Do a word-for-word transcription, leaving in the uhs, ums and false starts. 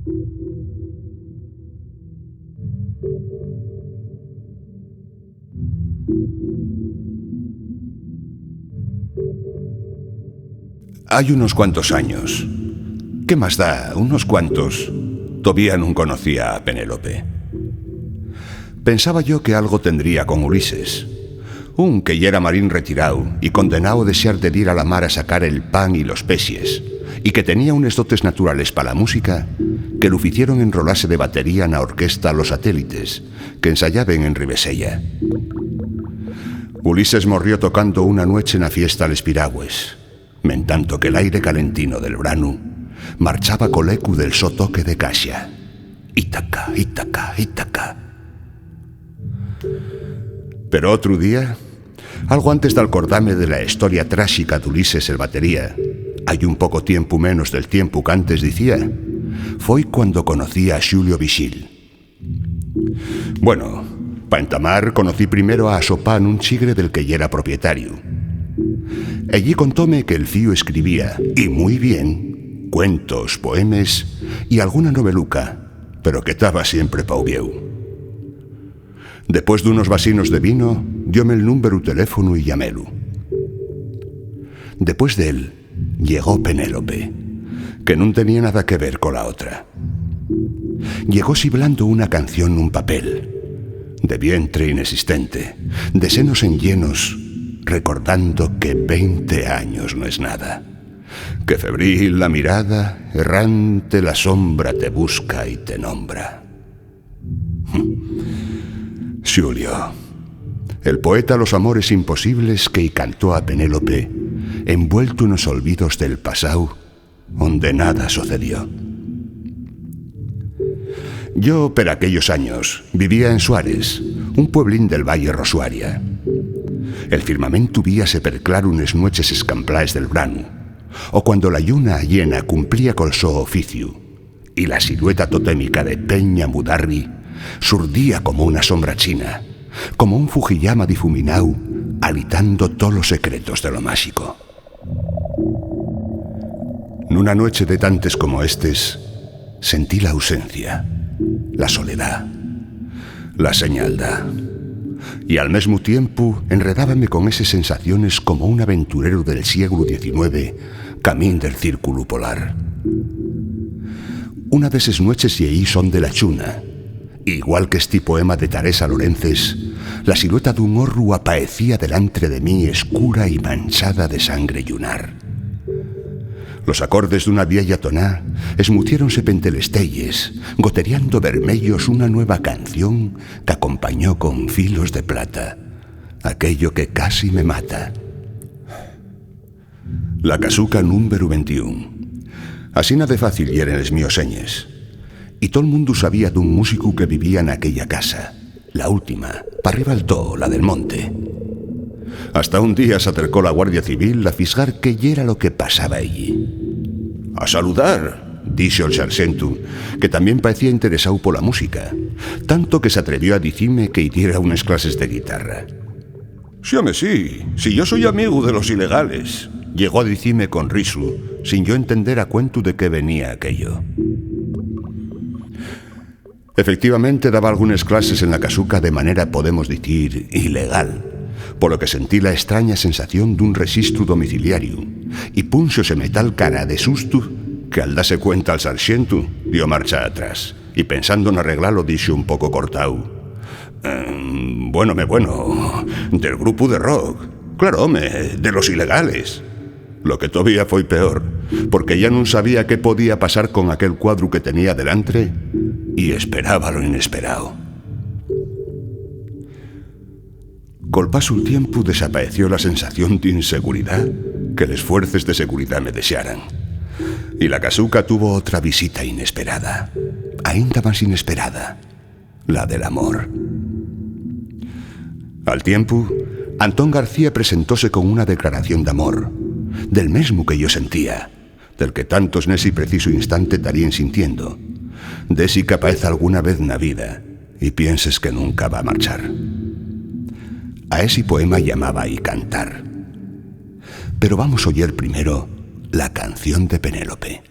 Hai unos cuantos años, ¿qué más da? Unos cuantos, tobía nun conocía a Penélope. Pensaba yo que algo tendría con Ulises, un que yera marín retiráu y condenáu a dexar de dir a la mar a sacar el pan y los pexes, y que tenía unes dotes naturales pa la música que lu ficieron enrolase de batería na orquesta Los Satélites, que ensayaben en Ribeseya. Ulises morrió tocando una nueche na fiesta Les Piragües, mentanto que l'aire calentino del branu marchaba col ecu del so toque de caxa. Ítaca, ítaca, ítaca. Pero otru día, algo antes d'alcordame de la hestoria tráxica d'Ulises el batería, hai un poco tiempu menos del tiempu qu'antes dicía, foi cuando conocí a Xulio Vixil. Bueno, pa entamar, conocí primero a Asopá nun chigre del que yera propietariu. Ellí contóme que el fíu escribía, y mui bien, cuentos, poemes y alguna noveluca, pero que taba siempre p'Uviéu. Depués d'unos vasinos de vino, dióme'l númberu teléfonu y llamélu. Depués d'él, llegó Penélope, que nun tenía nada que ver cola otra. Llegó siblando una canción nun papel, de vientre inesistente, de senos enllenos, recordando que venti años no es nada, que febril la mirada, errante la sombra te busca y te nombra. Xulio, el poeta los amores imposibles que-y cantó a Penélope, envueltu nos olvidos del pasáu, onde nada socedió. Yo, per aquellos años, vivía en Suárez, un pueblín del Valle Rosuaria. El firmamentu víase per claru nes nueches escamplaes del branu, o cuando la lluna llena cumplía col so oficiu, y la silueta totémica de Peña Mudarri surdía como una sombra china, como un Fujiyama difumináu, alitando tolos secretos de lo máxico. Nuna nueche de tantes como estes, sentí la ausencia, la soledá, la señaldá. Y al mesmu tiempu enredábame con eses sensaciones como un aventureru del sieglu diecinueve, camín del círculu polar. Una d'eses nueches lleí Son de la Chuna. Igual qu'esti poema de Taresa Lorences, la silueta d'un horru apaecía delantre de mi, escura y manchada de sangre llunar. Los acordes d'una vieya toná esmuciéronse pente les telles, goteriando vermeyos una nueva canción qu'acompañó con filos de plata aquello que casi me mata. La Casuca númberu ventiún. Asina de fácil yeren les mio señes. Y tol mundu sabía d'un músicu que vivía naquella casa, la última, p'arriba al too, la del monte. Hasta un día s'acercó la Guardia Civil a fisgar qué yera lo que pasaba ellí. "A saludar", dixo el sarxentu, que tamién paecía interesáu pola música, tanto que s'atrevió a dicime que-y diera unes clases de guitarra. "Sí, home, sí, si yo soi amigu de los ilegales", llegó a dicime con risu, sin yo entender a cuentu de qué venía aquello. Efectivamente, daba algunes clases en la Casuca de manera, podemos dicir, ilegal, polo que sentí la estraña sensación d'un rexistru domiciliariu, y púnxoseme tal cara de sustu que, al dase cuenta al sarxentu, dio marcha atrás, y pensando n'arreglalo, dixo un poco cortáu: "Em, bueno, me, bueno, del grupu de rock. Claro, home, de los ilegales". Lo que tobía foi peor, porque ya nun sabía qué podía pasar con aquel cuadru que tenía delantre y esperaba lo inesperao. Col pasu'l tiempu desapaeció la sensación d'inseguridá que les fuerces de seguridá me dexaran. Y la Casuca tuvo otra visita inesperada, aínda más inesperada, la del amor. Al tiempu, Antón García presentóse con una declaración d'amor, del mesmu que yo sentía, del que tantos nesi preciso instante taríen sintiendo, d'esi qu'apaez alguna vez na vida y pienses que nunca va marchar. A esi poema llamaba-y Cantar. Pero vamos oyer primero la canción de Penélope.